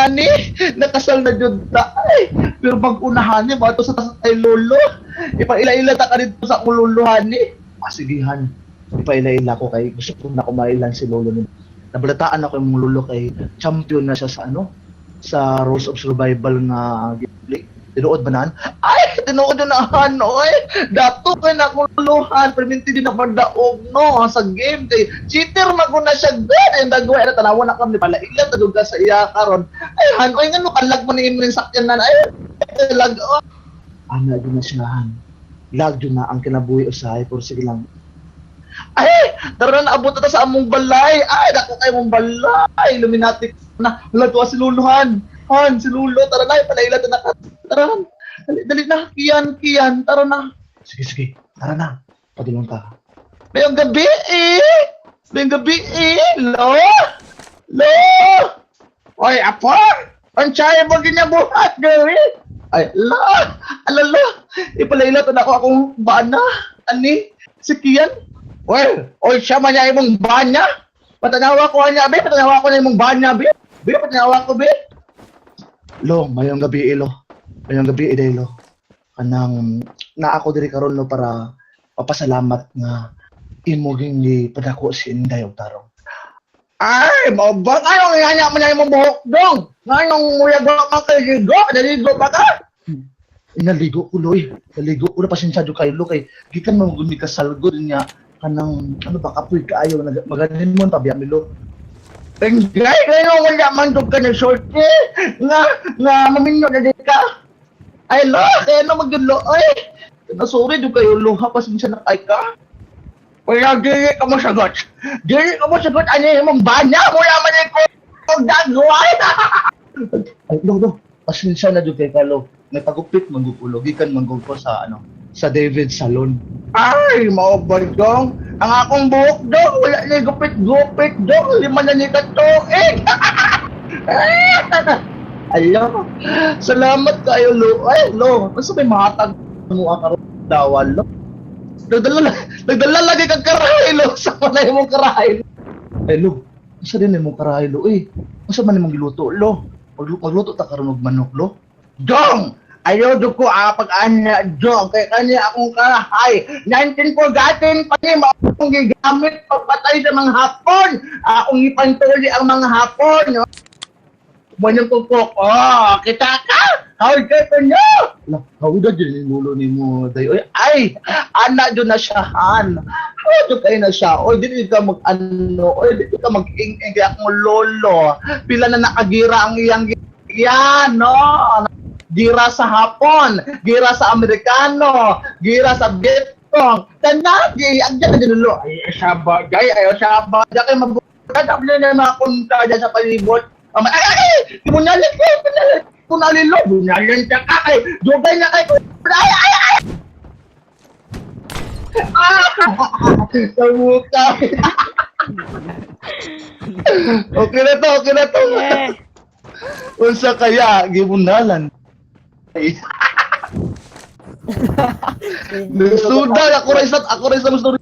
Hani, nakasal na jud ta. Ay, pero pag-unahan niya, bato sa ay lolo. Ipaila-ila ta ka dito sa akong lolo, hani. Ah, sige, han. Ipaila-ila ko kay gusto ko na kumailan si lolo ni. Nabalataan ako yung lolo kay champion na siya sa ano, sa Rules of Survival nga gameplay. Tinuod ba naan? Ay, tinuod na han, oy. Dato kay na akong luluhan, perminti din ako daog no sa game kay cheater man ko na siya god. Ay, dagway na tanawa na kami pala ila tadug ka sa iya karon. Ay han, oy, ngano kalag mo ni imong sakyanan? Ay, lag oh. Ana jud na siya han. Lag jud na ang kinabuhi usahay pero sige lang. Ay, tara na, abot na ta sa among balay. Ay, dako kay mong balay. Illuminati na. Wala tuwa si Lolo han. Han, si Lolo, tara na, palaila ta na ka. Tara han. Dali, dali na, Kian, Kian, tara na. Sige, sige, tara na. Padulong ta. Mayong gabi eh. Mayong gabi eh. Lo! Lo! Oy, apo! Unsay mo ginabuhat, gari? Ay, la! Alala! Ipalaila ta na ako akong bana. Ani? Si Kian? Oy, oy, siya man niya imong banya. Patanawa ko niya, be. Patanawa ko na imong banya, be. Be, patanawa ko, be. Lo, mayong gabi, ilo. Mayong gabi, eh, lo. Kanang, na ako diri karon lo para papasalamat nga imo ging padako si Inday og tarong. Ay, mao ba? Anong ingana mo na imong buhok dong? Nganong muyag man kay ligo? Naligo ba ka? Naligo ko, loy. Naligo ko na, pasensya jud kayo, lo, kay gikan mo gumi ka salgod niya kanang ano ba kapoy kaayo maganin mo pa biya mi lo. Engay, kayo wala man jud ka na sulti nga nga maminyo na di ka. Ay lo, kaya no magyud lo ay. Na sorry jud kayo lo, ha, pasensya na kay ka. Wala, dili ka mo sagot. Dili ka mo sagot, ano imong banya? Wala man ko dagway. Ay, lo, lo, pasensya na jud kay ka lo. May pagupit man gud ko lo, gikan man gud ko sa ano, sa David Salon. Ay, mao ba dong? Ang akong buhok dong, wala ni gupit-gupit dong, 5 na ni katuig. Ayo, salamat kayo lo. Ay, lo, basta may mahatag mo ang karon dawal lo. Nagdala, nagdala lagi kag karahay lo, sa manay mong karahay. Ay lo, asa din imong karahay lo eh? Asa man imong giluto lo? Magluto ta karon og manok lo? Dong! Ayaw do ko pag-ana dong kay kani akong karahay. 19 forgotten pa ni mao akong gigamit pagpatay sa mga Hapon. Akong ipantuli ang mga Hapon. No? Buwan yung pupok. Oh, kita ka! Hawid ka ko nyo! Hawid na dyan yung ulo ni mo, day. Oy, ay! Ana dyan na siya, han. Hawid dyan kayo na siya. Oy, di ka mag-ano. Oy, di ka mag-ing-ing kay akong lolo. Pila na nakagira ang iyang yan, no? Gira sa Hapon, gira sa Amerikano, gira sa Vietcong. Tanagi, ang dyan na dyan lo. Ay, sa bagay, ay, sa bagay. Kay mabuhay, tapos na mga kunta dyan sa palibot. Ay, ay, ay! Bunalit ko! Bunalit! Bunalit lo! Bunalit ka ka! Ay, dugay na kay! Ay, ay, ay! Ah! Sa mukha! Okay na to, okay na to. Yeah. Unsa kaya gibunalan? Ay. Nagsuda ako ra isa story.